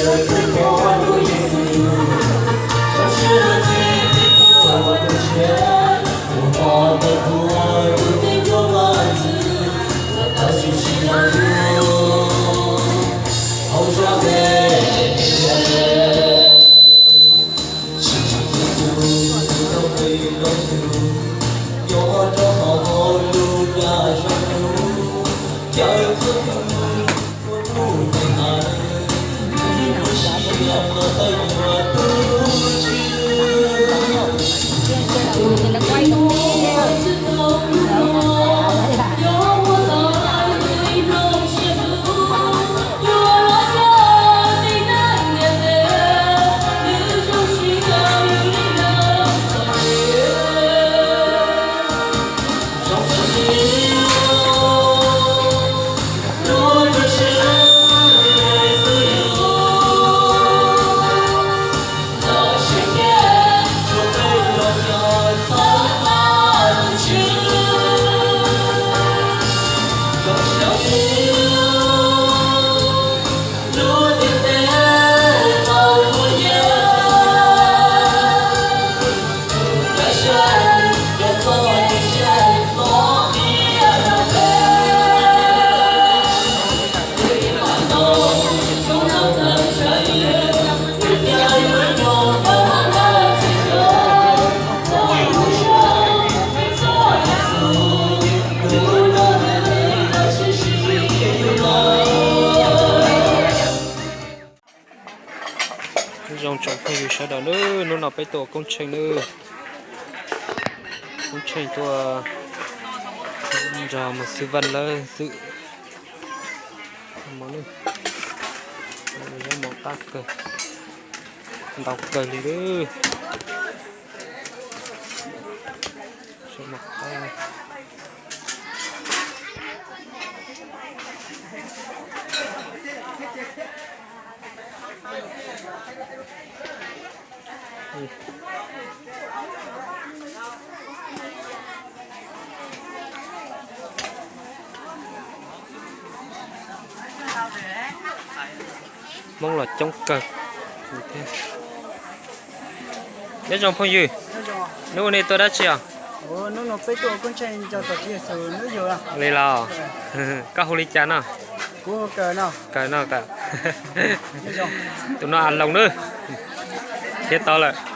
Nyob zoo tsoom phooj ywg sawv daws nawb, hnub no peb tuaj ua koob tsheej nawb. Koob tsheej tuaj nrog mas xib vaj lawv xwb. Mov nawb, zaub mov qab kawg, ntau kawg li nawb. Hmoob los coob kawg. Nyob zoo phooj ywg, hnub no nej tuaj dab tsi os? Li los, koj hu li cas no? Kaws no, kaws. Tus no a loos nawb, thiab tau lawm.